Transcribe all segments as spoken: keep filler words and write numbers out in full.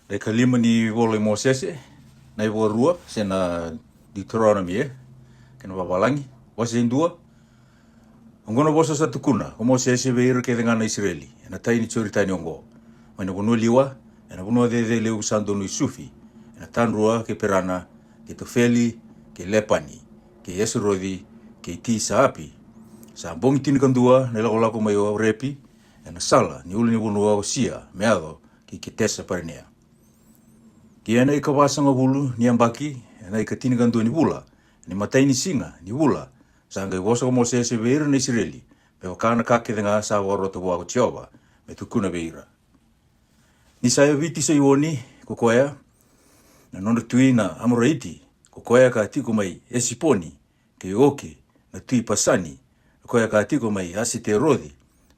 Na ikalima ni vola i Mosese, na iVakarua, se na Deuteronomy, e, kei na vavalagi. Wase e dua. Oqo na vosa sa tukuna ko Mosese vei ira kece ga na Isireli, e na tai ni Joritani oqo, mai na vanua liwa, e na vanua cecelevu sa donui sufi, e na Tadrua kei Perana, kei Tofeli, kei Lepani, kei Eseroci, kei Tisaapi. Sa bogi tinikadua na ilakolako mai Orepi, e na sala ni ulunivanua o Sia, me yaco ki Ketesa Parinea. Ki e na ikavasagavulu ni yabaki, e na ikatinikadua ni vula, ni matai ni siga ni vula, sa qai vosa ko Mosese vei ira na Isireli, me vaka na ka kece ga sa vakarota vua ko Jiova me tukuna vei ira. Ni sa yaviti Saioni ko koya, na nodra tui na Amoraiti, ko koya ka tiko mai Esiponi, kei Oki na tui Pasani, ko koya ka tiko mai Asiteroci,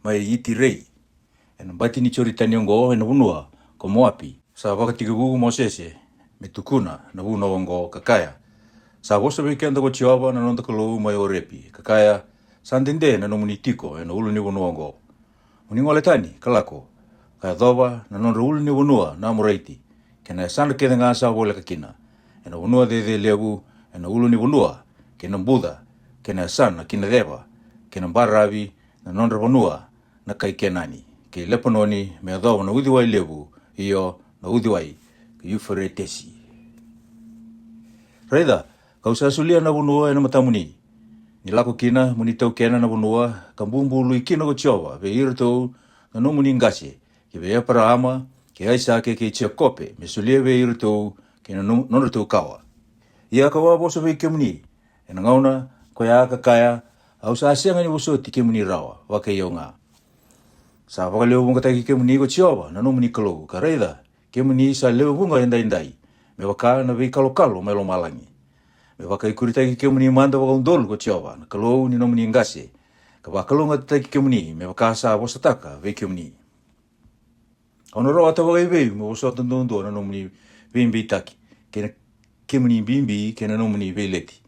mai Itirei, e na bati ni Joritani oqo, e na vanua ko Moapi. Sa vakatekivu ko Mosese me tukuna na vunau oqo, ka kaya, Sa vosa vei keda ko Jiova na noda Kalou mai Orepi, ka kaya, Sa dede na nomuni tiko e na ulunivanua oqo. Mo ni gole tani ka lako, ka yacova na nodra ulunivanua na Amoraiti, kei na yasana kece ga sa voleka kina, e na vanua cecelevu, e na ulunivanua, kei na buca, kei na yasana ki na ceva, kei na baravi, na nodra vanua na kai Kenani, kei Lepanoni, me yacova na uciwai levu, io, na uciwai ko Iuferetesi. Raica, ka'u sa solia na vanua e na matamuni, ni lako kina mo ni taukena na vanua ka bubului kina ko Jiova vei iratou na nomuni qase, ki vei Eparaama, kei Aisake, kei Jekope, me solia vei iratou kei na no-, nodratou kawa. Ia ka'u a vosa vei kemuni e na gauna ko ya, ka kaya, Au sa sega ni vosoti kemuni rawa, vakai au ga. Sa vakalewevuqataki kemuni ko Jiova na nomuni Kalou, ka raica, kemuni sa lewe vuqa edaidai, me vaka na veikalokalo mai lomalagi. Me vakaikuritaki kemuni mada vakaudolu ko Jiova na Kalou ni nomuni qase, ka vakalougatataki kemuni me vaka sa vosataka vei kemuni. Au na rawata vakaivei mo vosota duadua na nomuni veibeitaki, kei na kemuni bibi, kei na nomuni veileti?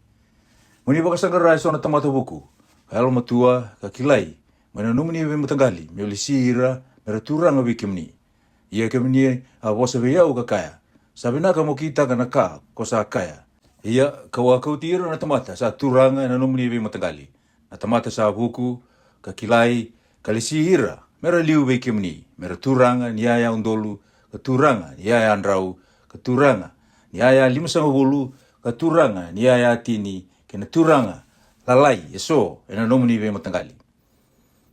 Mo ni vakasaqara e so na tamata vuku, ka yalomatua, ka kilai, mai na nomuni veimataqali, me'u lesi ira me ra turaga vei kemuni. Ia kemuni a vosa vei au ka kaya, Sa vinaka mo kitaka na ka ko sa kaya. Ia ka'u a kauti ira na tamata sa turaga e na nomuni veimataqali, na tamata sa vuku, ka kilai, ka lesi ira me ra liu vei kemuni, me ra turaga ni yaya udolu, ka turaga ni yaya drau, ka turaga ni yaya limasagavulu, ka turaga ni yaya tini, kei na turaga lalai e so e na nomuni veimataqali.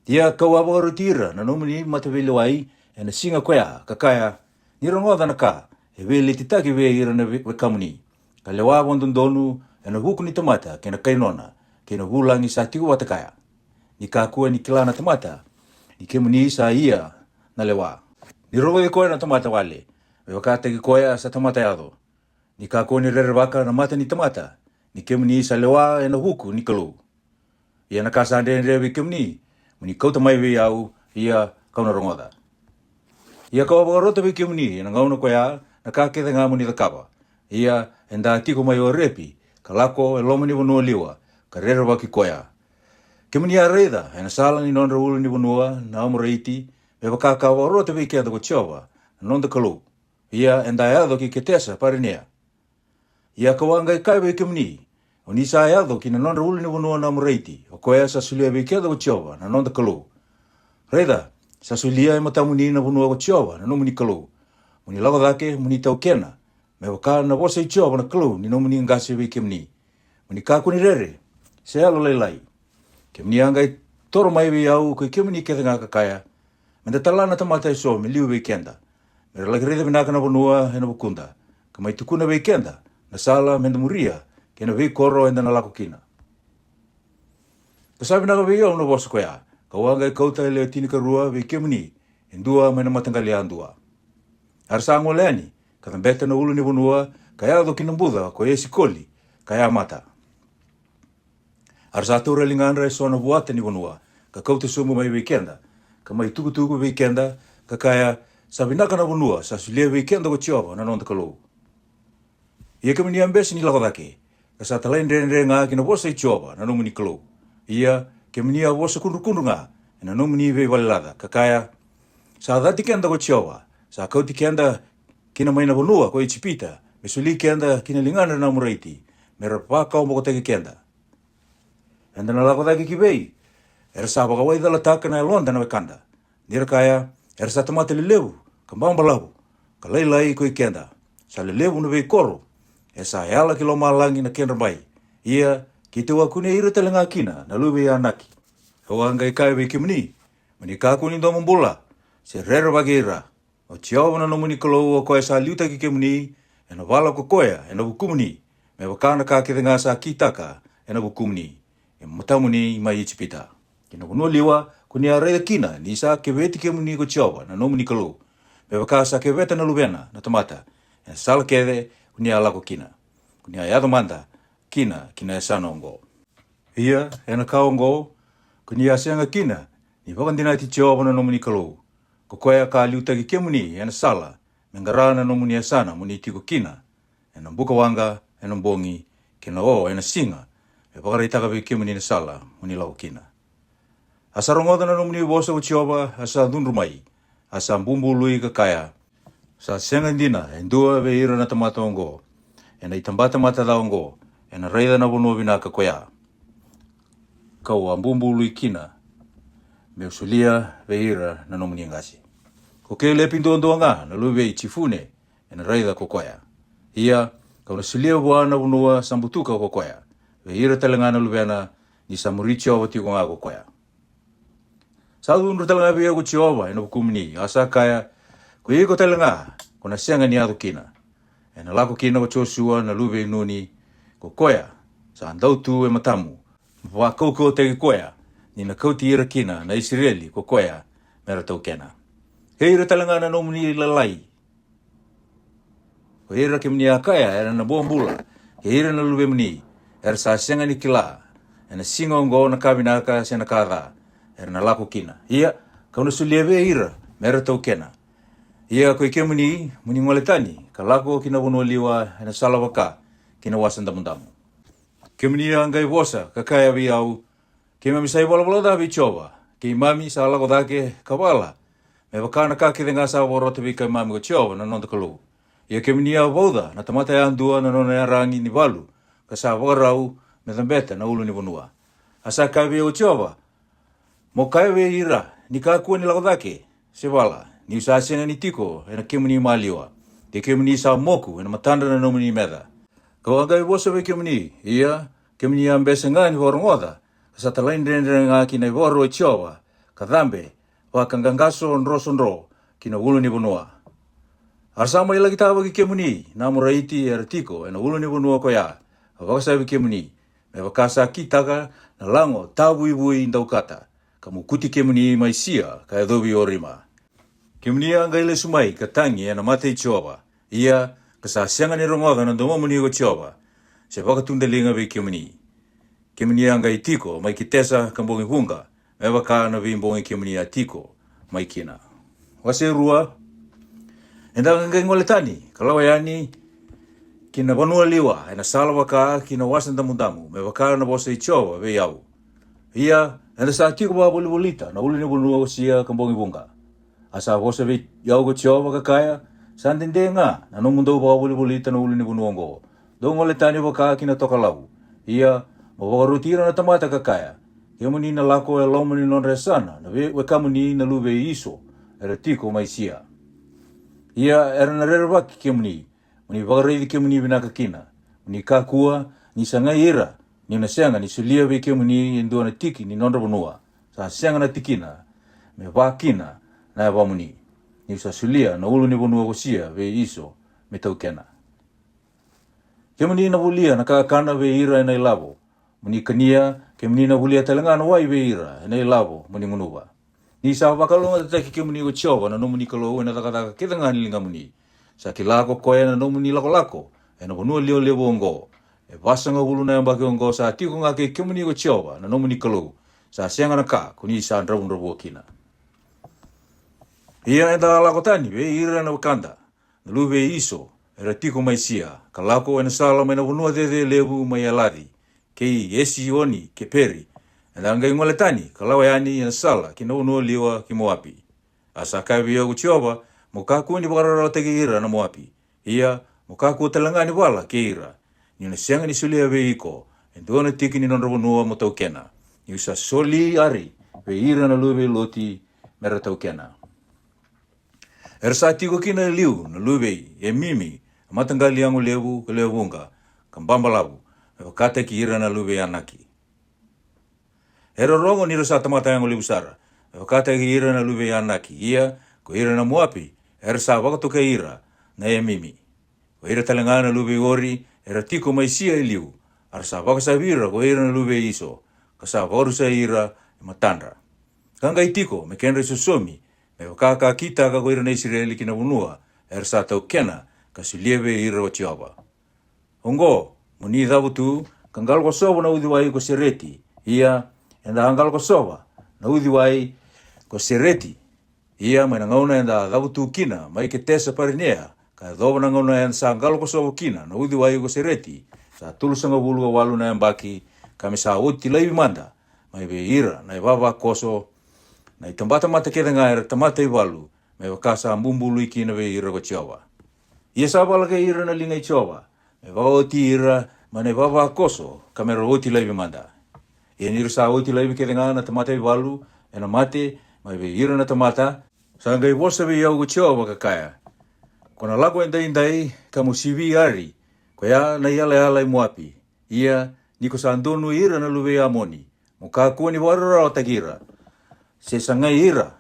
Ia ka'u a vakaroti ira na nomuni mataveilewai e na siga ko ya, ka kaya, Ni rogoca na ka e veiletitaki vei ira na we-, wekamuni, ka lewa vakadodonu e na vuku ni tamata kei na kai nona, kei na vulagi sa tiko vata kaya. Ni kakua ni kila na tamata ni kemuni sa ia na lewa. Ni rogoci koya na tamata wale, me vakataki koya sa tamata yaco. Ni kakua ni rerevaka na mata ni tamata ni kemuni sa lewa e na vuku ni Kalou. Ia na ka sa dredre vei kemuni mo ni kauta mai vei au, ia ka'u na rogoca. Ia ka'u a vakarota vei kemuni e na gauna ko ya na ka kece ga mo ni cakava. Ia eda a tiko mai Orepi, ka lako e loma ni vanua liwa, ka rerevaki koya. Kemuni a raica e na sala ni nodra ulunivanua na Amoraiti, me vaka ka vakarota vei keda ko Jiova na noda Kalou. Ia eda a yaco ki Ketesa Parinea. Ia ka'u a qai kaya vei kemuni, O ni sa yaco ki na nodra ulunivanua na Amoraiti, o koya sa solia vei keda ko Jiova na noda Kalou. Raica, sa solia e matamuni na vanua ko Jiova na nomuni Kalou. Mo ni lako cake mo ni taukena, me vaka na vosa i Jiova na Kalou ni nomuni qase vei kemuni. Mo ni kakua ni rere, se yalolailai. Kemuni a qai toro mai vei au ko i kemuni kece ga, ka kaya, Me da tala na tamata e so me liu vei keda, me ra laki raica vinaka na vanua e na vukuda, ka mai tukuna vei keda na sala me da muria, kei na veikoro eda na lako kina. Ka sa vinaka vei au na vosa ko ya, ka'u a qai kauta e lewe tinikarua vei kemuni, e dua mai na mataqali yadua. A ra sa gole yani, ka cabeta na ulunivanua, ka yaco ki na buca ko Esikoli, ka yamata. A ra sa taura e ligadra e so na vuata ni vanua, ka kauta sobu mai vei keda, ka mai tukutuku vei keda, ka kaya, Sa vinaka na vanua sa solia vei keda ko Jiova na noda Kalou. Ia kemuni a bese ni lako cake, ka sa talaidredre ga ki na vosa i Jiova na nomuni Kalou. Ia kemuni a vosa kudrukudru ga e na nomuni veivale laca, ka kaya, Sa cati keda ko Jiova, sa kauti keda kina mai na vanua ko Ijipita, me soli keda ki na ligana na Amoraiti, me ra vakawabokotaki keda. Eda na lako cake ki vei? Era sa vakawaicalataka na yaloda na wekada. Ni ra kaya, era sa tamata lelevu, ka babalavu, ka lailai ko i keda. Sa lelevu na veikoro, e sa yala ki lomalagi na kedra bai. Ia, keitou a kunei ira tale ga kina na luve i Anaki. Au a qai kaya vei kemuni, mo ni kakua ni domobula, se rerevaki ira. O Jiova na nomuni Kalou, o koya sa liutaki kemuni e na vala ko koya e na vukumuni, me vaka na ka kece ga sa kitaka e na vukumuni e matamuni mai Ijipita, ki na vanua liwa ko ni a raica kina ni sa keveti kemuni ko Jiova na nomuni Kalou, me vaka sa keveta na luvena na tamata e na sala kece ko ni a lako kina, ko ni a yaco mada kina ki na yasana oqo. Ia e na ka oqo ko ni a sega kina ni vakadinati Jiova na nomuni Kalou, ko koya ka liutaki kemuni e na sala me qara na nomuni yasana mo ni tiko kina, e na buka waqa e na bogi, kei na o e na siga, me vakaraitaka vei kemuni na sala mo ni lako kina. A sa rogoca na nomuni vosa ko Jiova, a sa cudru mai, a sa bubului ka kaya, sa sega dina e dua vei ira na tamata oqo, e na itabatamata ca oqo, e na raica na vanua vinaka ko ya kau a bubului kina, me'u solia vei ira na nomuni qase. Ko Kelepi duadua ga na luve i Jifune e na raica ko koya. Ia, kau na solia vua na vanua sa butuka ko koya, vei ira tale ga na luvena, ni sa muri Jiova tiko ga ko koya. Sa cudru tale ga vei au ko Jiova e na vukumuni, a sa kaya, ko iko tale ga ko na sega ni yaco kina. E na lako kina ko Josua na luve i Nuni, ko koya sa dau tu e matamu, me vakaukauwataki koya, ni na kauti ira kina na Isireli ko koya me ra taukena. Kei ira tale ga na nomuni lalai, ko ira kemuni a kaya era na bobula, kei ira na luvemuni, era sa sega ni kila e na siga oqo na ka vinaka se na ka ca, era na lako kina. Ia, kau na solia vei ira me ra taukena. Ia ko i kemuni, mo ni gole tani ka lako ki na vanua liwa e na sala vaka ki na Wasa Damudamu. Kemuni a qai vosa ka kaya vei au, keimami sa ivalavala ca vei Jiova, keimami sa lako cake ka vala, me vaka na ka kece ga sa vakarota vei keimami ko Jiova na noda Kalou. Ia kemuni a vauca na tamata yadua na nona yaragi ni valu, ka sa vakarau me cabeta na ulu ni vanua. A sa kaya vei au ko Jiova, mo kaya vei ira, ni kakua ni lako cake se vala, ni'u sa sega ni tiko e na kemuni maliwa, de kemuni sa moku e na matadra na nomuni meca. Kau a qai vosa vei kemuni, ia kemuni a bese ga ni vakarogoca, ka sa talaidredre ga ki na ivakaro i Jiova, ka cabe vakaqaqaso drosodro ki na ulu ni vanua. A ra sa mai laki tavaki kemuni na Amoraiti era tiko e na ulu ni vanua ko ya, ka vakasavi kemuni, me vaka sa kitaka na lago tavuivui daukata, ka mokuti kemuni mai Sia ka yacovi Orima. Kemuni a qai lesu mai ka tagi e na mata i Jiova, ia ka sa sega ni rogoca na domomuni ko Jiova, se vakatudaliga vei kemuni. Kemuni a qai tiko mai Kitesa ka bogi vuqa, me vaka na veibogi kemuni a tiko mai kina. Wase rua. Eda qai gole tani ka lako yani ki na vanua liwa e na sala vaka ki na Wasa Damudamu, me vaka na vosa i Jiova vei au. Ia, eda sa tiko vakavolivolita na ulu ni vanua ko Sia ka bogi vuqa. A sa vosa vei au ko Jiova ka kaya, sa dede ga na nomudou vakavolivolita na ulu ni vanua oqo. Dou gole tani vaka ki na tokalau. Ia, mo vakaroti ira na tamata ka kaya, kemuni na lako e loma ni nodra yasana na vei wekamuni na luve i Iso, era tiko mai Sia. Ia era na rerevaki kemuni, mo ni vakaraici kemuni vinaka kina, mo ni kakua ni sagai ira, ni'u na sega ni solia vei kemuni e dua na tiki ni nodra vanua sa sega na tikina me va kina na yavamuni, ni'u sa solia na ulu ni vanua ko Sia vei Iso me taukena. Kemuni na volia na kakana vei ira e na ilavo mo ni kania, kemuni na volia tale ga na wai vei ira e na ilavo mo ni gunuva. Ni sa vakalougatataki kemuni ko Jiova na nomuni Kalou e na cakacaka kece ga ni ligamuni. Sa kila ko koya na nomuni lakolako e na vanua liwaliwa oqo. E vasagavulu na yabaki oqo sa tiko ga kei kemuni ko Jiova na nomuni Kalou. Sa sega na ka ko ni sa dravudravua kina. Ia eda a lako tani vei ira na wekada na luve i Iso, era tiko mai Sia, ka lako e na sala mai na vanua cecelevu mai Elaci, kei Esioni-keperi. Eda a qai gole tani ka lako yani e na sala ki na vanua liwa ki Moapi. A sa kaya vei au ko Jiova, mo kakua ni vakararawataki ira na Moapi. Ia mo kakua tale ga ni vala kei ira, ni'u na sega ni solia vei iko e dua na tiki ni nodra vanua mo taukena, ni'u sa soli Ari vei ira na luve i Loti me ra taukena. Era sa tiko kina e liu na luve i Emimi, a mataqali yago levu ka lewe vuqa ka babalavu, me vakataki ira na luve i Anaki. Era rogo ni ra sa tamata yago levu sara, me vakataki ira na luve i Anaki. Ia ko ira na Moapi era sa vakatokai ira na Emimi. Ko ira tale ga na luve i Ori era tiko mai Sia e liu, a ra sa vakasavi ira ko ira na luve i Iso, ka sa vakarusai ira e matadra, ka qai tiko me kedra i sosomi, me vaka ka kitaka ko ira na Isireli ki na vanua era sa taukena ka solia vei ira ko Jiova. Oqo, mo ni cavutu ka qalo kosova na uciwai ko Sereti. Ia eda a qalo kosova na uciwai ko Sereti. Ia mai na gauna eda a cavutu kina mai Ketesa Parinea ka yacova na gauna eda sa qalo kosova kina na uciwai ko Sereti, sa tolusagavulu ka walu na yabaki, ka me sa oti laivi mada mai vei ira na ivavakoso, na itabatamata kece ga era tamata ivalu, me vaka sa bubului kina vei ira ko Jiova. Ia sa vala kei ira na liga i Jiova me vakaoti ira mai na ivavakoso, ka me ra oti laivi mada. Ia ni ra sa oti laivi kece ga na tamata ivalu e na mate mai vei ira na tamata, sa qai vosa vei au ko Jiova ka kaya, Ko na lako edaidai ka mo sivi Ari, ko ya na iyalayala i Moapi. Ia ni ko sa donui ira na luve i Amoni, mo kakua ni vakararawataki ira, se sagai ira,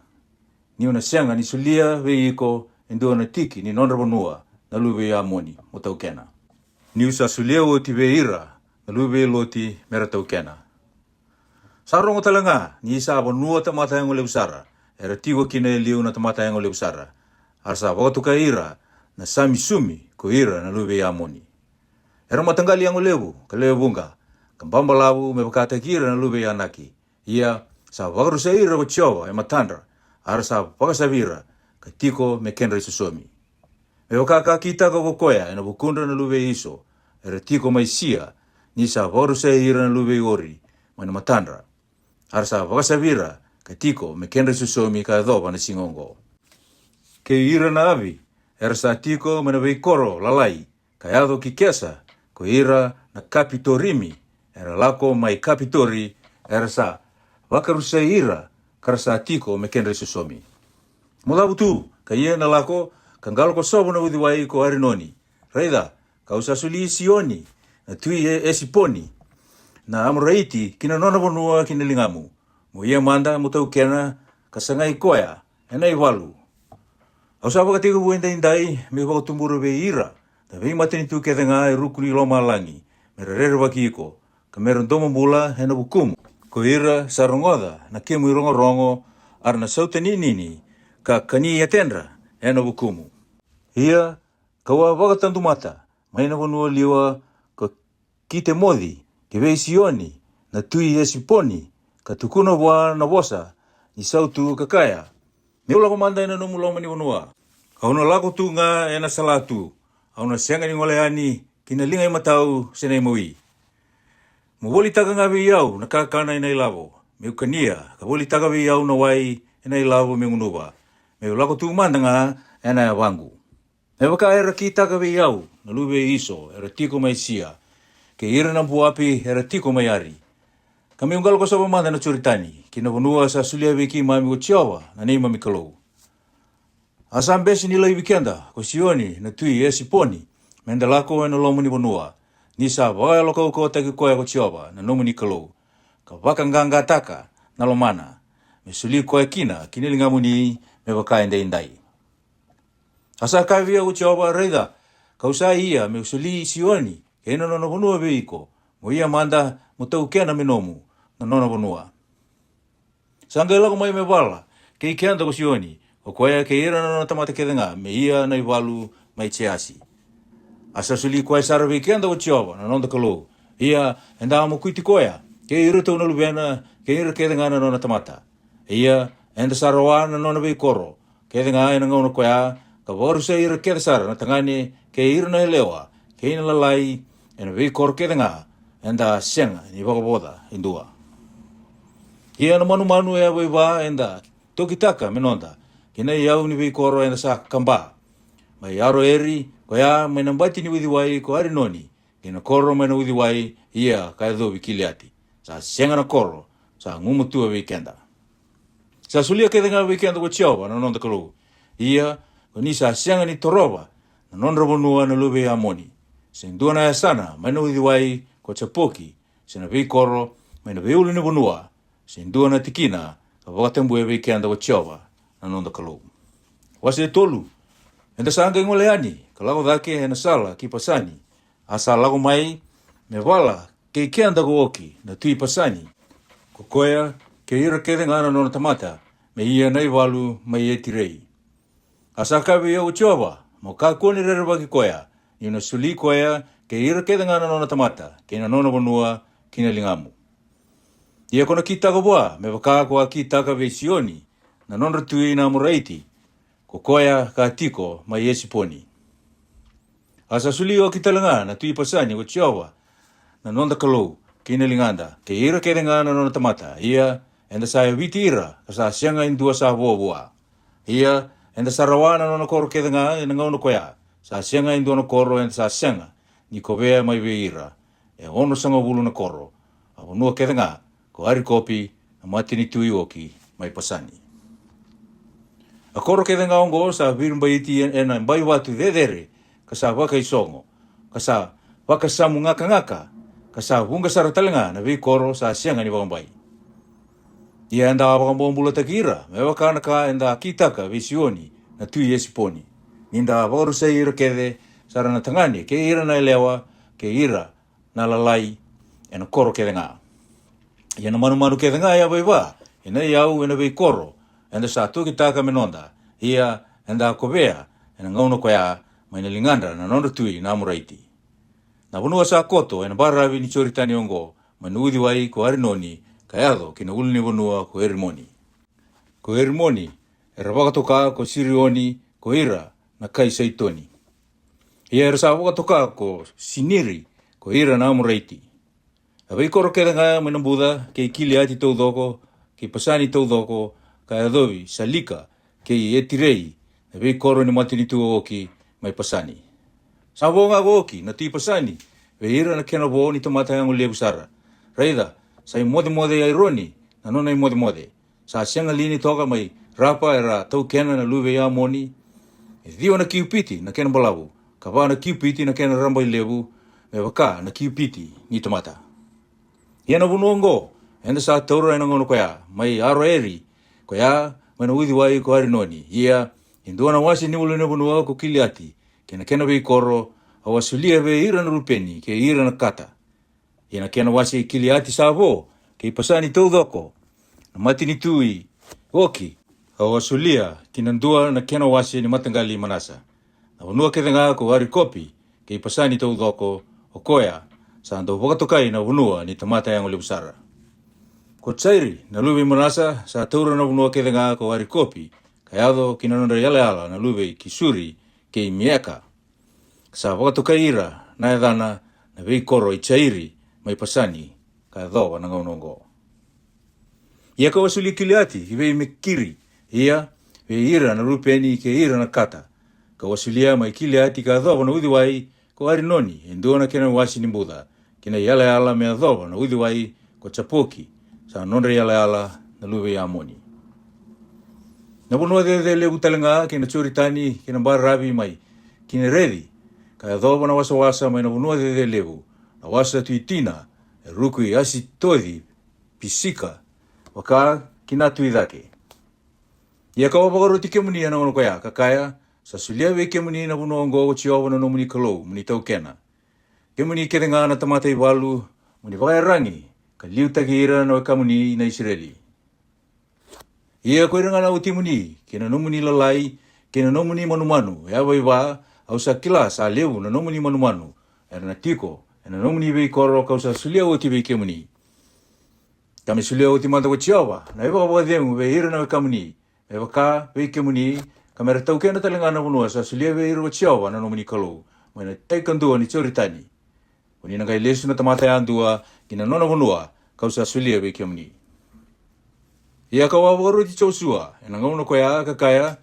ni'u na sega ni solia vei iko e dua na tiki ni nodra vanua na luve i Amoni mo taukena, ni'u sa solia oti vei ira na luve i Loti me ra taukena. Sa rogo tale ga ni sa vanua tamata yago levu sara era tiko kina e liu na tamata yago levu sara, a ra sa vakatokai ira na samisumi ko ira na luve i Amoni. Era mataqali yago levu ka lewe vuqa ka babalavu me vakataki ira na luve i Anaki. Ia sa vakarusai ira ko Jiova e matadra, a ra sa vakasavi ira ka tiko me kedra i sosomi, me vaka ka kitaka ko koya e na vukudra na luve i Iso era tiko mai Sia, ni sa vakarusai ira na luve i Ori mai na matadra, a ra sa vakasavi ira ka tiko me kedra i sosomi ka yacova na siga oqo. Kei ira na avi era sa tiko mai na veikoro lalai ka yaco ki Kesa, ko ira na Kapitorimi era lako mai Kapitori, era sa vakarusai ira ka ra sa tiko me kedra i sosomi. Mo cavutu ka ia na lako ka qalo kosova na uciwai ko Arinoni. Raica, ka'u sa soli Sioni na tui e Esiponi na Amoraiti ki na nona vanua ki na ligamu, mo ia mada mo taukena ka sagai koya e na ivalu. Au sa vakatekivu edaidai me'u vakatubura vei ira na veimatanitu kece ga e ruku ni lomalagi, me ra rerevaki iko, ka me ra domobula e na vukumu. Ko ira sa rogoca na kemu irogorogo, a ra na sautaninini ka kani yatedra e na vukumu. Ia ka'u a vakatadumata mai na vanua liwa ko Kitemoci ki vei Sioni na tui Esiponi, ka tukuna vua na vosa ni sautu ka kaya, Me'u lako mada e na nomu loma ni vanua. Au na lako tu ga e na salatu, au na sega ni gole yani ki na liga i matau se na i mawi. Mo volitaka ga vei au na kakana e na ilavo, me'u kania, ka volitaka vei au na wai e na ilavo me'u gunuva, me'u lako tu mada ga e na yavaqu. Me vaka era kitaka vei au na luve i Iso era tiko mai Sia, kei ira na Moapi era tiko mai Ari, ka me'u qalo kosova mada na Joritani ki na vanua sa solia vei keimami ko Jiova na neimami Kalou. A sa bese ni laivi keda ko Sioni na tui Esiponi, me da lako e na loma ni vanua, ni sa vakayalokaukauwataki koya ko Jiova na nomuni Kalou, ka vakaqaqataka na lomana, me soli koya kina ki na ligamuni me vaka edaidai. A sa kaya vei au ko Jiova, Raica, ka'u sa ia me'u soli Sioni kei na nona vanua vei iko, mo ia mada mo taukena me nomu na nona vanua. Sa qai lako mai me vala kei keda ko Sioni, ko koya kei ira na nona tamata kece ga, me ia na ivalu mai Jeasi. A sa soli koya sara vei keda ko Jiova na noda Kalou. Ia eda a mokuiti koya kei iratou na luvena kei ira kece ga na nona tamata. Ia eda sa rawa na nona veikoro kece ga e na gauna koya, ka vakarusai ira kece sara na tagane kei ira na yalewa kei na lalai e na veikoro kece ga, eda a sega ni vakavoca e dua. Ia na manumanu e yavaiva eda tokitaka me noda, kei na iyau ni veikoro eda sa kaba, mai Aroeri, koya mai na bati ni uciwai ko Arinoni, kei na koro mai na uciwai, ia ka yacovi Kiliati. Sa sega na koro sa gumatua vei keda. Sa solia kece ga vei keda ko Jiova na noda Kalou. Ia, ko ni sa sega ni torova na nodra vanua na luve i Amoni, se dua na yasana mai na uciwai ko Japoki, se na veikoro mai na veiulu ni vanua, se dua na tikina ka vakatabuya vei keda ko Jiova na noda Kalou. Wase e tolu. Eda sa qai gole yani ka lako cake ena sala ki Pasani, a sa lako mai me vala kei keda ko Oki na tui Pasani, ko koya kei ira kece ga na nona tamata, me ia na ivalu mai Etirei. A sa kaya vei au ko Jiova, mo kakua ni rerevaki koya, niu na soli koya kei ira kece ga na nona tamata kei na nona vanua ki na ligamu. Ia ko na kitaka vua me vaka ko a kitaka vei Sioni na nodra tui na Amoraiti, ko koya ka tiko mai Esiponi. A sa soli Oki tale ga na tui Pasani ko Jiova na noda Kalou ki na ligada, kei ira kece ga na nona tamata. Ia, eda sa yaviti ira ka sa sega e dua sa vo vua. Ia, eda sa rawa na nona koro kece ga ena gauna koya, sa sega e dua na koro eda sa sega ni kovea mai vei ira. E onosagavulu na koro, a vanua kece ga ko Arikopi, na matanitu i Oki, mai Pasani. A koro kece ga oqo sa viribaiti e-, ena bai vatu cecere, ka sa vakaisogo, ka sa vakasamugakagaka, ka sa vuqa sara tale ga na veikoro sa sega ni vakabai. Ia eda a vakabobulataki ira me vaka na ka eda a kitaka vei Sioni na tui Esiponi, ni da a vakarusai ira kece sara na tagane kei ira na yalewa kei ira na lalai ena koro kece ga. Ia na manumanu kece ga e yavaiva, ena iyau, ena veikoro eda sa tokitaka me noda, ia eda a kovea ena gauna koya mai na ligadra na nodra tui na Amoraiti. Na vanua sa koto ena baravi ni Joritani oqo, mai na uciwai ko Arinoni ka yaco ki na ulunivanua ko Erimoni. Ko Erimoni era vakatoka ko Sirioni ko ira na kai Saitoni. Ia era sa vakatoka ko Siniri ko ira na Amoraiti. A veikoro kece ga mai na buca kei Kiliati taucoko, kei Pasani taucoko, ka yacovi Salika kei Etirei, na veikoro ni matanitu o Oki mai Pasani. Sa vo ga ko Oki na tui Pasani vei ira na kena vo ni tamata yago levu sara. Raica, sa imocemoce i Aironi na nona imocemoce. Sa sega li ni toka mai Rapa era taukena na luve i Amoni? E ciwa na kiupiti na kena balavu, ka va na kiupiti na kena rabailevu, me vaka na kiupiti ni tamata. Ia na vanua oqo eda sa taura ena gauna koya mai Aroeri, koya mai na uciwai ko Arinoni. Ia, e dua na wase ni ulunivanua ko Kiliati, kei na kena veikoro, au a solia vei ira na Rupeni kei ira na Kata. Ia na kena wase i Kiliati sa vo, kei Pasani taucoko, na matanitu i Oki, au a solia ki na dua na kena wase ni mataqali i Manasa. Na vanua kece ga ko Arikopi kei Pasani taucoko, o koya sa dau vakatokai na vanua ni tamata yago levu sara. Ko Jairi na luve i Manasa sa taura na vanua kece ga ko Arikopi, ka yaco ki na nodra yalayala na luve i Kisuri kei Mieka. Sa vakatokai ira na yacana na veikoro i Jairi mai Pasani, ka yacova na gauna oqo. Ia kau a solia Kiliati ki vei Mekiri, ia vei ira na Rupeni kei ira na Kata. Kau a solia mai Kiliati ka yacova na uciwai ko Arinoni e dua na kena wase ni buca, ki na yalayala me yacova na uciwai ko Japoki, sa nodra yalayala na luve i Amoni. Na vanua cecelevu tale ga kei na Joritani, kei na baravi mai Kinereci, ka yacova na wasawasa mai na vanua cecelevu, na wasa tui Tina, e ruku i Asitoci Pisika, vaka ki na tui cake. Ia kau a vakaroti kemuni ena gauna koya, ka kaya, sa solia vei kemuni na vanua oqo ko Jiova na nomuni Kalou mo ni taukena, kemuni kece ga na tamata i valu, mo ni vakaiyaragi ka liutaki ira na wekamuni na Isireli. Ia ko ira ga na watimuni, kei na nomuni lalai, kei na nomuni manumanu e yavaiva, au sa kila sa levu na nomuni manumanu era na tiko ena nomuni veikoro kau sa solia oti vei kemuni. Ka me solia oti mada ko Jiova na ivakavakacegu vei ira na wekamuni, me vaka vei kemuni, ka me ra taukena tale ga na vanua sa solia vei ira ko Jiova na nomuni Kalou mai na tai kadua ni Joritani. Ko ni na qai lesu na tamata yadua ki na nona vanua kau sa solia vei kemuni. Ia kau a vakaroti Josua ena gauna koya, ka kaya,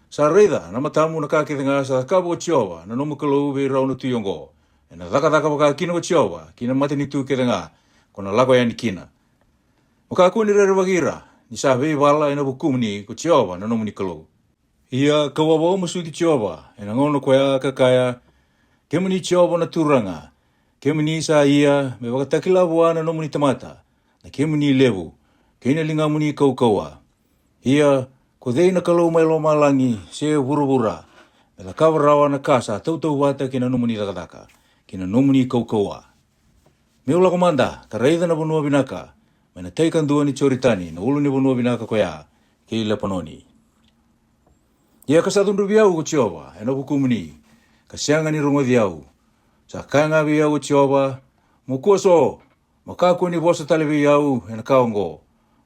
Sa raica na matamu na ka kece ga sa cakava ko Jiova na nomu Kalou vei rau na tui oqo. Ena cakacaka vaka kina ko Jiova ki na matanitu kece ga ko na lako yani kina. Mo kakua ni rerevaki ira, ni sa veivala ena vukumuni ko Jiova na nomuni Kalou. Ia ka'u a vakamasuti Jiova ena gauna koya ka kaya, Kemuni Jiova na Turaga, kemuni sa ia me vakatakila vua na nomuni tamata na kemuni levu kei na ligamuni kaukauwa. Ia ko cei na Kalou mai lomalagi se vuravura me cakava rawa na ka sa tautauvata kei na nomuni cakacaka kei na nomuni kaukauwa? Me'u lako mada ka raica na vanua vinaka mai na tai kadua ni Joritani, na ulu ni vanua vinaka koya kei Lepanoni. Ia ka sa cudruvi au ko Jiova ena vukumuni, ka sega ni rogoci au. Sa kaya ga vei au ko Jiova, Mo kua so, mo kakua ni vosa tale vei au ena ka oqo.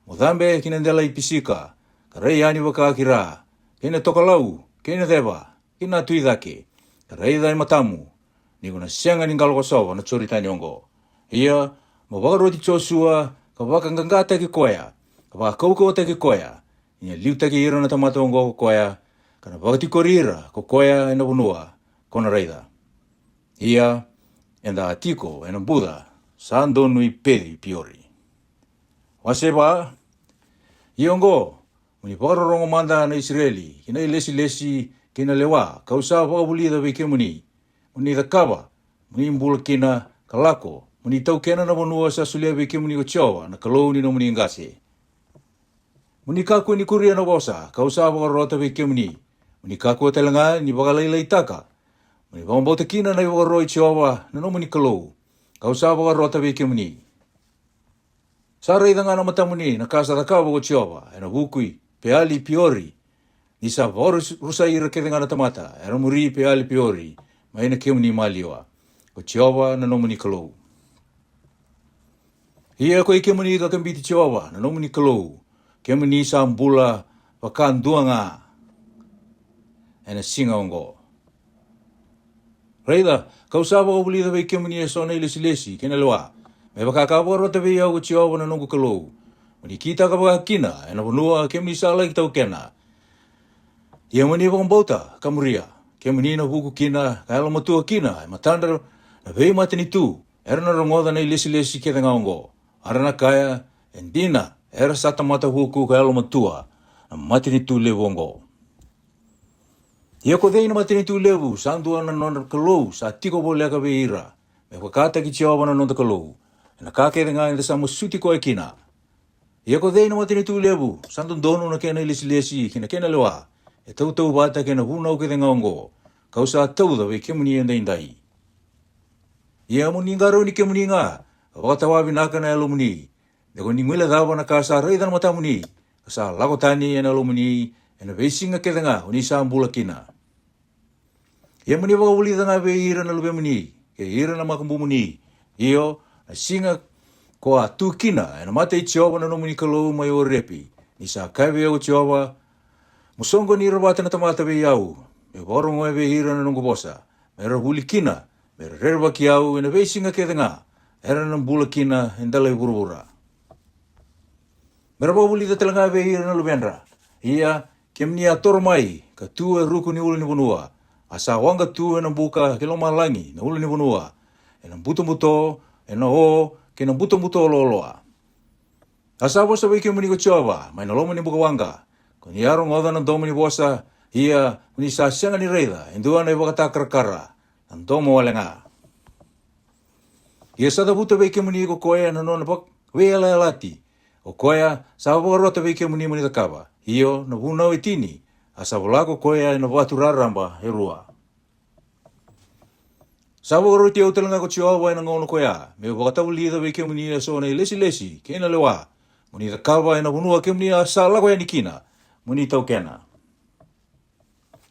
Mo cabe ki na dela i Pisika, ka rai yani vaka ki ra, kei na tokalau, kei na ceva, kei na tu i cake, ka raica e matamu ni ko na sega ni qalo kosova na Joritani oqo. Ia mo vakaroti Josua, ka vakaqaqataki koya, ka vakaukauwataki koya, ni na liutaki ira na tamata oqo ko koya, ka na vakatikori ira ko koya ena vanua ko na raica. Ia eda a tiko ena buca sa donu i Peci Piori. Wase va. Ia oqo, mo ni vakarorogo mada na Isireli ki na ilesilesi kei na lewa ka'u sa vakavulica vei kemuni, mo ni cakava, mo ni bula kina, ka lako mo ni taukena na vanua sa solia vei kemuni ko Jiova na Kalou ni nomuni qase. Mo ni kakua ni kuria na vosa ka'u sa vakarota vei kemuni. Mo ni kakua tale ga ni vakalailaitaka, mo ni vakabauta kina na ivakaro i Jiova na nomuni Kalou ka'u sa vakarota vei kemuni. Sa raica ga na matamuni na ka sa cakava ko Jiova ena vuku i Peali Piori, ni sa vakarusai ira kece ga na tamata era muri Peali Piori mai na kemuni maliwa, ko Jiova na nomuni Kalou. Ia ko i kemuni ka kabiti Jiova na nomuni Kalou, kemuni sa bula vakadua ga ena siga oqo. Raica, ka'u sa vakavulica vei kemuni eso na ilesilesi kei na lewa, me vaka ka vakarota vei au ko Jiova na noqu Kalou, mo ni kitaka vaka kina ena vanua kemuni sa laki taukena. Ia mo ni vakabauta ka muria, kemuni na vuku kina ka yalomatua kina e matadra na veimatanitu era na rogoca na ilesilesi kece ga oqo, a ra na kaya, E dina, era sa tamata vuku ka yalomatua na matanitu levu oqo. Ia ko cei na matanitu levu sa dua na nodra kalou sa tiko voleka vei ira, me vakataki Jiova na noda Kalou ena ka kece ga eda sa masuti koya kina? Ia ko cei na matanitu levu sa dodonu na kena ilesilesi kei na kena lewa, e tautauvata kei na vunau kece ga oqo ka'u sa tauca vei kemuni edaidai? Ia mo ni qarauni kemuni ga ka vakatawa vinaka na yalomuni, de ko ni guilecava na ka sa raica na matamuni ka sa lako tani ena yalomuni ena veisiga kece ga o ni sa bula kina. Ia mo ni vakavulica ga vei ira na luvemuni kei ira na makubumuni, io, na siga ko a tu kina ena mata i Jiova na nomuni Kalou mai Orepi, ni sa kaya vei au ko Jiova, Mo soqoni ira vata na tamata vei au, me'u vakarogoya vei ira na noqu vosa, me ra vuli kina, me ra rerevaki au ena veisiga kece ga era na bula kina e dela i vuravura. Me ra vakavulica tale ga vei ira na luvedra. Ia kemuni a toro mai ka tu e ruku ni ulunivanua, a sa waqa tu ena buka ki lomalagi na ulunivanua, ena butobuto, ena o, kei na butobuto loaloa. A sa vosa vei kemuni ko Jiova mai na loma ni buka waqa, ko ni a rogoca na domo ni vosa, ia ko ni sa sega ni raica e dua na ivakatakarakara, na domo wale ga. Ia sa cavuta vei kemuni ko koya na nona vak-, veiyalayalati, o koya sa vakarota vei kemuni mo ni cakava, io, na vunau e tini, a sa vola ko koya ena vatu raraba e rua. Sa vakaroti au tale ga ko Jiova ena gauna koya, me'u vakatavulica vei kemuni eso na ilesilesi kei na lewa, mo ni cakava ena vanua kemuni a sa lako yani kina mo ni taukena.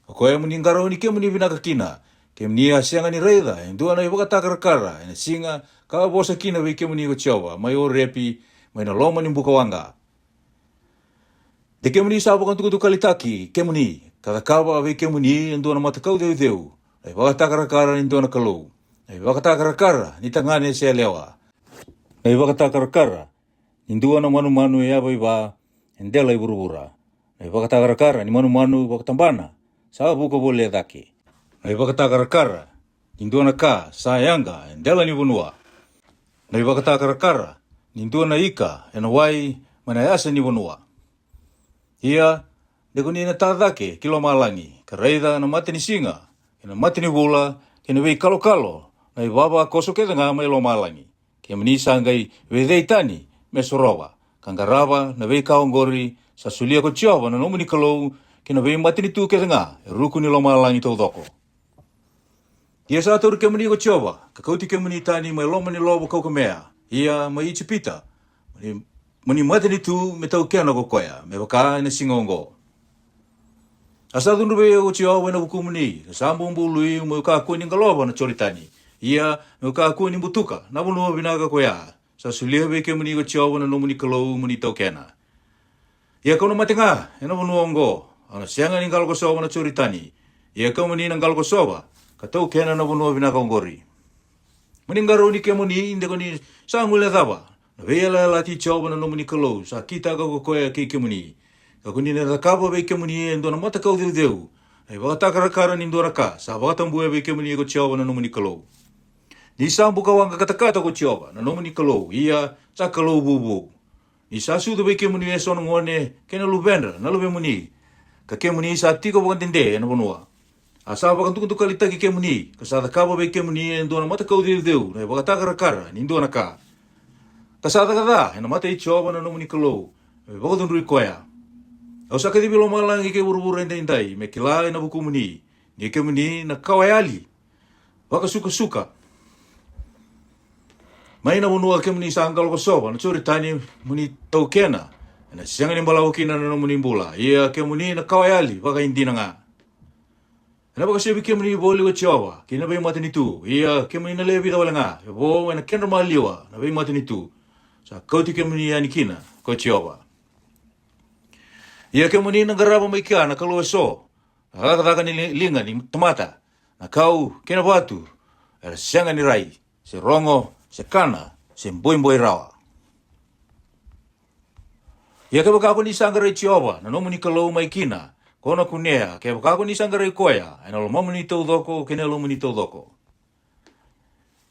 O koya mo ni qarauni kemuni vinaka kina, kemuni a sega ni raica e dua na ivakatakarakara ena siga ka a vosa kina vei kemuni ko Jiova mai Orepi, mai na loma ni buka waqa. De kemuni sa vakadukadukalitaki kemuni ka cakava vei kemuni e dua na matakau ceuceu, na ivakatakarakara ni dua na kalou, na ivakatakarakara ni tagane se yalewa, na ivakatakarakara ni dua na manumanu e yavaiva e dela i vuravura, na ivakatakarakara ni manumanu vakatabana sa vuka voli e cake. Na ivakatakarakara ni dua na ka sa yaga e dela ni vanua, na ivakatakarakara ni dua na ika ena wai mai na yasa ni vanua. Ia, de ko ni na ta cake ki lomalagi ka raica na mata ni siga kei na mata ni vula kei na veikalokalo, na ivavakoso kece ga mai lomalagi. Kemuni sa qai veicei tani me sorova ka qarava na veika oqori sa solia ko Jiova na nomuni Kalou ki na veimatanitu kece ga e ruku ni lomalagi taucoko. Ia sa tauri kemuni ko Jiova ka kauti kemuni tani mai loma ni lovo kaukamea, ia mai Ijipita, mo ni, mo ni matanitu me taukena ko koya, me vaka ena siga oqo. A sa cudru vei au ko Jiova ena vukumuni, ka sa bubului, me'u kakua ni qalova na Joritani. Ia, me'u kakua ni butuka na vanua vinaka koya sa solia vei kemuni ko Jiova na nomuni Kalou mo ni taukena. Ia ka'u na mate ga ena vanua oqo, au na sega ni qalokosova na Joritani. Ia kemuni na qalokosova ka taukena na vanua vinaka oqori. Mo ni qarauni kemuni, de ko ni sa guilecava na veiyalayalati i Jiova na nomuni Kalou sa kitaka ko koya kei kemuni, ka ko ni na cakava vei kemuni e dua na matakau ceuceu na ivakatakarakara ni dua na ka sa vakatabuya vei kemuni ko Jiova na nomuni Kalou. Ni sa bukawaqa katakata ko Jiova na nomuni Kalou, ia sa Kalou vuvu. Ni sa sucu vei kemuni eso na gone kei na luvedra na luvemuni, ka kemuni sa tiko vakadede ena vanua. A sa vakadukadukalitaki kemuni, ka sa cakava vei kemuni e dua na matakau ceuceu na ivakatakarakara ni dua na ka, ka sa caka ca ena mata i Jiova na nomuni Kalou, me vakacudrui koya. Au sa kacivi lomalagi kei vuravura edaidai me kila ena vukumuni, ni kemuni na kawayali vakasukasuka mai na vanua kemuni sa qalokosova na Joritani mo ni taukena, ena sega ni balavu kina na nomuni bula, ia kemuni na kawayali vakaidina ga. Ena vakasevi kemuni voli ko Jiova ki na veimatanitu, ia kemuni na lewe vica wale ga e vo ena kedra maliwa na veimatanitu sa kauti kemuni yani kina ko Jiova. Ia kemuni na qarava mai kea na kalou eso, na cakacaka ni li-, liga ni tamata, na kau kei na vatu, era sega ni rai, se rogo, se kana, se boiboi rawa. Ia kevaka ko ni sa qarai Jiova na nomuni Kalou mai kina, ko na kunea, kevaka ko ni sa qarai koya ena lomamuni taucoko kei na yalomuni taucoko.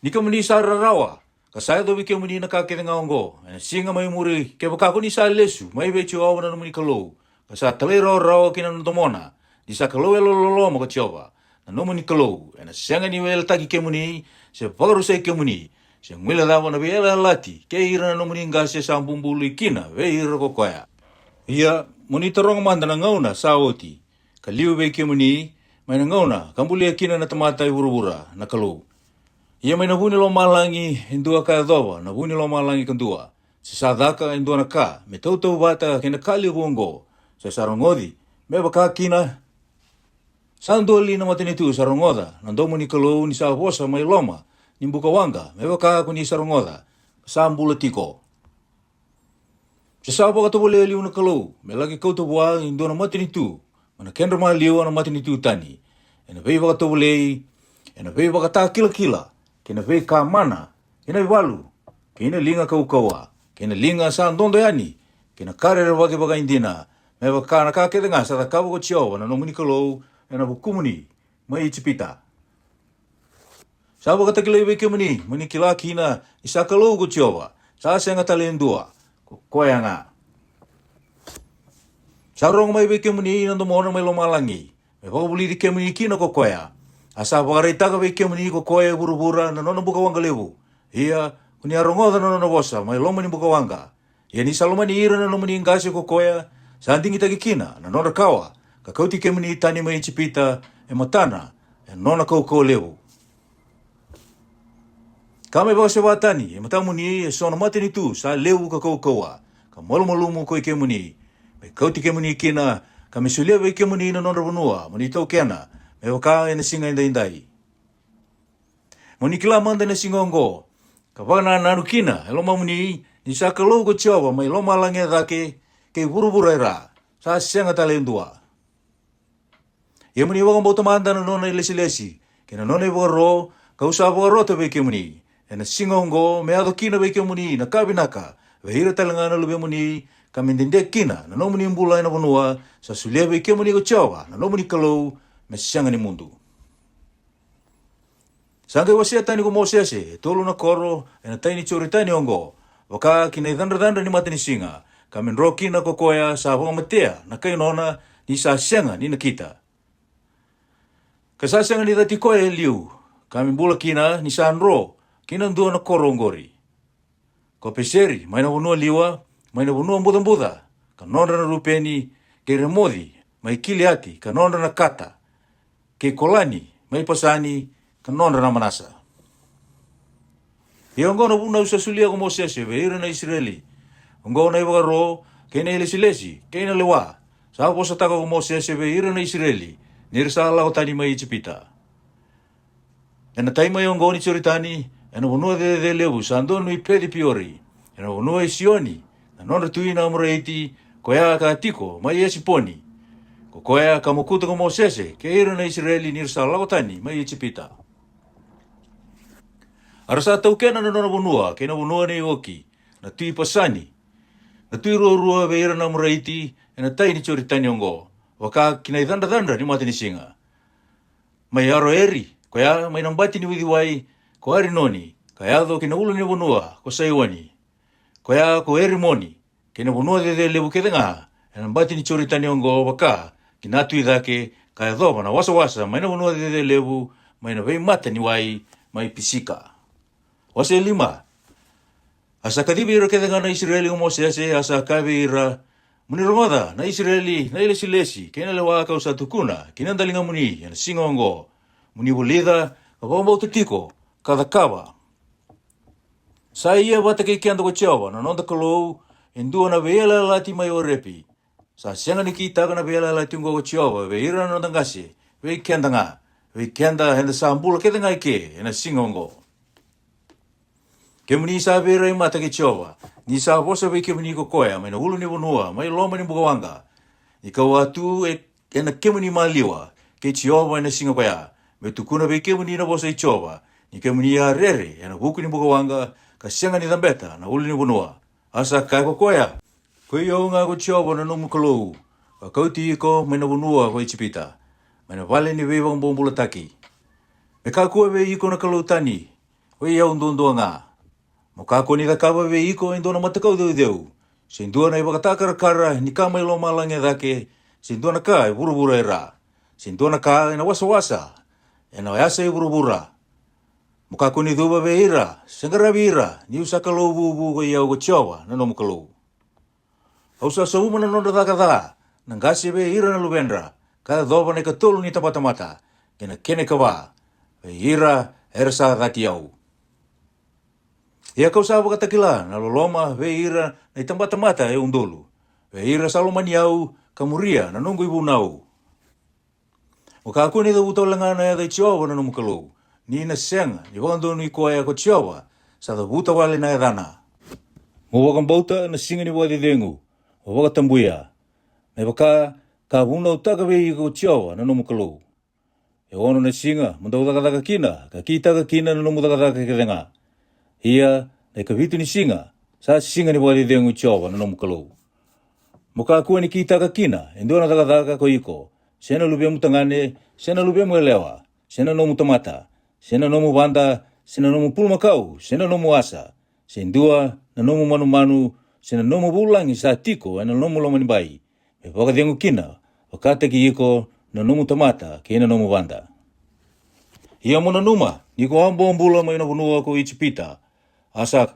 Ni kemuni sa rarawa, ka sa yacovi kemuni na ka kece ga oqo ena siga mai muri, kevaka ko ni sa lesu mai vei Jiova na nomuni Kalou, ka sa talairawarawa ki na domona, ni sa Kalou yalololoma ko Jiova na nomuni Kalou, ena sega ni weletaki kemuni, se vakarusai kemuni, se guilecava na veiyalayalati kei ira na nomuni qase sa bubului kina vei ira ko koya. Ia mo ni taroga mada na gauna sa oti, ka liu vei kemuni, mai na gauna ka bulia kina na tamata e vuravura na Kalou. Ia mai na vu ni lomalagi e dua ka yacova na vu ni lomalagi kadua, se sa caka e dua na ka me tautauvata kei na ka levu oqo, se sa rogoci me vaka kina, sa dua li na matanitu sa rogoca na domo ni Kalou ni sa vosa mai loma ni bukawaqa, me vaka ko ni sa rogoca, sa bula tiko? Se sa vakatovolea e liu na Kalou me laki kauta vua e dua na matanitu mai na kedra maliwa na matanitu tani, ena veivakatovolei, ena veivakatakilakila, kei na veika mana, kei na ivalu, kei na liga kaukauwa, kei na liga sa dodo yani, kei na ka rerevaki vakaidina, me vaka na ka kece ga sa cakava ko Jiova na nomuni Kalou ena vukumuni mai Ijipita. Sa vakatakilai vei kemuni mo ni kila kina ni sa Kalou ko Jiova, sa sega tale e dua, ko koya ga. Sa rogo mai vei kemuni na domona mai lomalagi, me vakavulici kemuni kina ko koya. A sa vakaraitaka vei kemuni ko koya e vuravura na nona bukawaqa levu. Ia ko ni a rogoca na nona vosa mai loma ni bukawaqa. Ia ni sa lomani ira na nomuni qase ko koya, sa digitaki kina na nodra kawa, ka kauti kemuni tani mai Ijipita e matana, e nona kaukauwa levu. Ka me vakaseva tani e matamuni eso na matanitu sa levu ka kaukauwa, ka malumalumu ko i kemuni, me kauti kemuni kina, ka me solia vei kemuni na nodra vanua mo ni taukena, me vaka ena siga edaidai. Mo ni kila mada na siga oqo, ka vakanananu kina e lomamuni, ni sa Kalou ko Jiova mai lomalagi e cake kei vuravura e ra, sa sega tale e dua. Ia mo ni vakabauta mada na nona ilesilesi kei na nona ivakaro, ka'u sa vakarota vei kemuni ena siga oqo, me yaco kina vei kemuni na ka vinaka vei ira tale ga na luvemuni, ka me dede kina na nomuni bula ena vanua sa solia vei kemuni ko Jiova na nomuni Kalou me sega ni mudu. Sa qai wasea tani ko Mosese e tolu na koro e na tai ni Joritani oqo, vaka ki na i cadracadra ni matanisiga, ka me dro kina ko koya sa vakamatea na kai nona, ni sa sega ni nakita. Ka sa sega ni cati koya e liu, ka me bula kina ni sa dro ki na dua na koro oqori. Ko Peseri mai na vanua liwa, mai na vanua bucabuca, ka nodra na Rupeni, kei Remoci mai Kiliati, ka nodra na Kata, kei Kolani mai Pasani, ka nodra na Manasa. Ia oqo na vunau sa solia ko Mosese vei ira na Isireli. Oqo na i vakaro, kei na i lesilesi, kei na lewa, sa vosataka ko Mosese vei ira na Isireli, ni ra sa lako tani mai Ijipita. E na tai mai oqo ni Joritani, e na vanua cecelevu sa donui Peci-piori, e na vanua i Sioni na nodra tui na Amoraiti, koya ka tiko mai Esiponi, ko koya ka mokuta ko Mosese kei ira na Isireli ni ra sa lako tani mai Ijipita. A ra sa taukena na nona vanua kei na vanua nei Oki na tui Pasani, na tui ruarua vei ira na Amoraiti, e na tai ni Joritani oqo, vaka ki na i cadracadra ni matanisiga. Mai Aroeri, koya mai na bati ni uciwai ko Arinoni, ka yaco ki na ulu ni vanua ko Saioni, koya ko Erimoni, kei na vanua cecelevu kece ga e na bati ni Joritani oqo, vaka ki na tu i cake, ka yacova na wasawasa mai na vanua cecelevu, mai na veimata ni wai mai Pisika. Wase lima. A sa kacivi ira kece ga na Isireli ko Mosese, a sa kaya vei ira, mo ni rogoca na Isireli, na i lesilesi kei na lewa ka'u sa tukuna ki na daligamuni e na siga oqo, mo ni vulica ka vakabauta tiko, ka cakava. Sa ia vata kei keda ko Jiova na noda Kalou e dua na veiyalayalati mai Orepi. Sa sega ni kitaka na veiyalayalati oqo ko Jiova vei ira na noda qase, vei keda ga, vei keda eda sa bula kece ga eke e na siga oqo. Kemuni sa veirai mata kei Jiova, ni sa vosa vei kemuni ko koya mai na ulu ni vanua, mai loma ni bukawaqa, ni ka'u a tu e, e na kemuni maliwa kei Jiova e na siga koya, me tukuna vei kemuni na vosa i Jiova, ni kemuni a rere e na vuku ni bukawaqa, ka sega ni cabeta na ulu ni vanua. A sa kaya ko koya, koi au ga ko Jiova na nomu Kalou, ka kauti iko mai na vanua ko Ijipita, mai na vale ni veivakabobulataki. Me kakua vei iko na kalou tani, koi au duadua ga. Mo kakua ni cakava vei iko e dua na matakau ceuceu, se dua na i vakatakarakara ni ka mai lomalagi e cake, se dua na ka e vuravura e ra, se dua na ka e na wasawasa e na yasa i vuravura. Mo kakua ni cuva vei ira, se qaravi ira, ni'u sa Kalou vuvu koi au ko Jiova na nomu Kalou. Au sa sauma na nodra caka ca na qase vei ira na luvedra, ka yacova na i katolu ni tabatamata, kei na kena i kava, vei ira era sa cati au. Ia ka'u sa vakatakila na loloma vei ira na i tabatamata e udolu, vei ira sa lomani au ka muria na noqu i vunau. Mo kakua ni cavuta wale ga na yaca i Jiova na nomu Kalou, ni na sega ni vakadonui koya ko Jiova sa cavuta wale na yacana. Mo vakabauta na siga ni vakacecegu, mo vakatabuya, me vaka ka vunautaka vei iko ko Jiova na nomu Kalou. E ono na siga mo dau cakacaka kina, ka kitaka kina na nomu cakacaka kece ga. Ia na i kavitu ni siga sa siga ni vakacecegu i Jiova na nomu Kalou. Mo kakua ni kitaka kina e dua na cakacaka ko iko, se na luvemu tagane, se na luvemu yalewa, se na nomu tamata, se na nomu vada, se na nomu pulumakau, se na nomu asa, se dua na nomu manumanu, se na nomu vulagi sa tiko e na nomu lomanibai, me vakacegu kina vakataki iko na nomu tamata kei na nomu vada. Ia mo nanuma ni ko a bobula mai na vanua ko Ijipita, a sa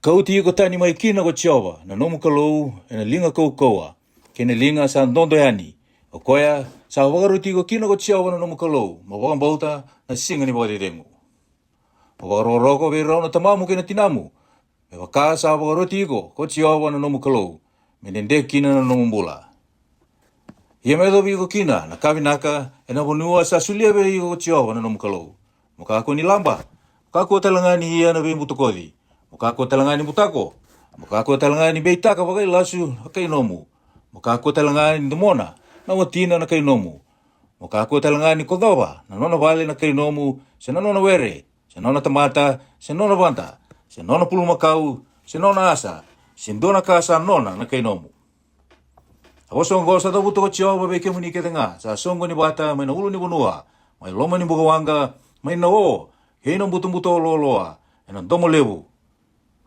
kauti iko tani mai kina ko Jiova na nomu Kalou e na liga kaukauwa kei na liga sa dodo yani, o koya sa vakaroti iko kina ko Jiova na nomu Kalou, mo vakabauta na siga ni vakacecegu. Mo vakarokoroko vei rau na tamamu kei na tinamu, me vaka sa vakaroti iko ko Jiova na nomu Kalou, me dede kina na nomu bula. Ia me yacovi iko kina na ka vinaka e na vanua sa solia vei iko ko Jiova na nomu Kalou. Mo kakua ni laba, mo kakua tale ga ni ia na veibutakoci, mo kakua tale ga ni butako, mo kakua tale ga ni beitaka vakailasu na kai nomu, mo kakua tale ga ni domona na watina na kai nomu, mo kakua tale ga ni kocova na nona vale na kai nomu, se na nona were, se nona tamata, se nona vada, se nona pulumakau, se nona asa, se dua na ka sa nona na kai nomu. A vosa oqo sa cavuta ko Jiova vei kemuni kece ga sa soqoni vata mai na ulu ni vanua, mai loma ni bukawaqa, mai na o kei na butobuto loaloa, e na domo levu.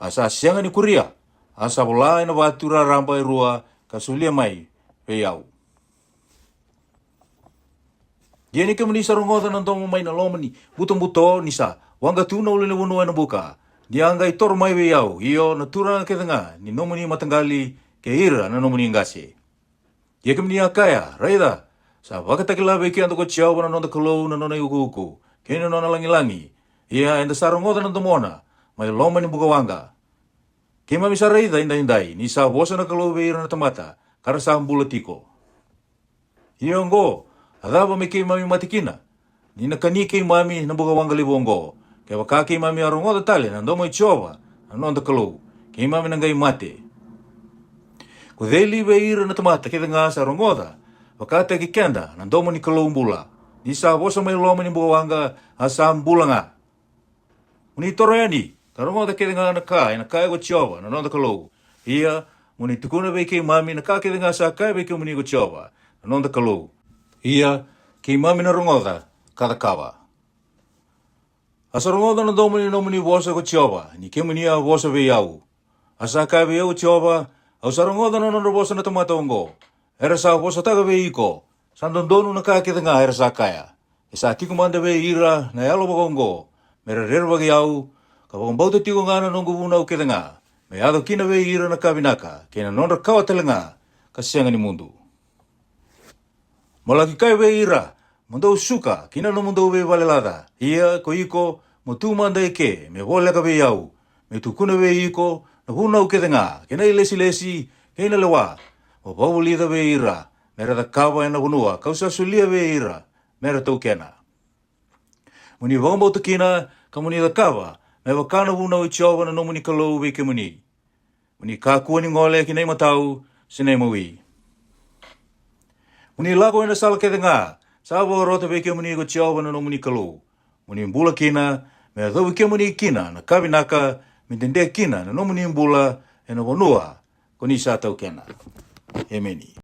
A sa sega ni kuria, a sa vola e na vatu raraba e rua, ka solia mai vei au. Ia ni kemuni sa rogoca na domo mai na loma ni butobuto ni sa waqa tu na ulunivanua e na buka, ni a qai toro mai vei au, io na turaga kece ga ni nomuni mataqali kei ira na nomuni qase. Ia kemuni a kaya, raica, sa vakatakila vei keda ko Jiova na noda Kalou na nona iukuuku kei na nona lagilagi. Ia eda sa rogoca na domona mai loma ni bukawaqa. Keimami sa raica edaidai ni sa vosa na Kalou vei ira na tamata ka ra sa bula tiko. Ia oqo, a cava me keimami mate kina, ni na kani keimami na bukawaqa levu oqo? Kevaka keimami a rogoca tale na domo i Jiova na noda Kalou, keimami na qai mate. Ko cei li vei ira na tamata kece ga sa rogoca vakataki keda na domo ni Kalou bula, ni sa vosa mai loma ni bukawaqa, a sa bula ga? Mo ni toro yani ka rogoca kece ga na ka e na kaya ko Jiova na noda Kalou. Ia mo ni tukuna vei keimami na ka kece ga sa kaya vei kemuni ko Jiova na noda Kalou. Ia keimami na rogoca ka cakava. A sa rogoca na domo ni nomuni vosa ko Jiova ni kemuni a vosa vei au. A sa kaya vei au ko Jiova, au sa rogoca na nodra vosa na tamata oqo, era sa vosataka vei iko. Sa dodonu na ka kece ga era sa kaya. E sa tiko mada vei ira na yalo vakaoqo, me ra rerevaki au, ka vakabauta tiko ga na noqu vunau kece ga, me yaco kina vei ira na ka vinaka kei na nodra kawa tale ga, ka sega ni mudu. Mo laki kaya vei ira, mo dou suka kina nomudou veivale laca. Ia ko iko, mo tu mada eke me voleka vei au, me tukuna vei iko na vunau kece ga kei na ilesilesi kei na lewa. Mo vakavulica vei ira me ra cakava e na vanua ka'u sa solia vei ira me ra taukena. Mo ni vakabauta kina ka mo ni cakava me vaka na vunau i Jiova na nomuni Kalou vei kemuni. Mo ni kakua ni gole ki na imatau se na imawi. Mo ni lako e na sala kece ga sa vakarota vei kemuni ko Jiova na nomuni Kalou. Mo ni bula kina, me yacovi kemuni kina na ka vinaka, me dede kina na nomuni bula e na vanua ko ni sa taukena. Emeni.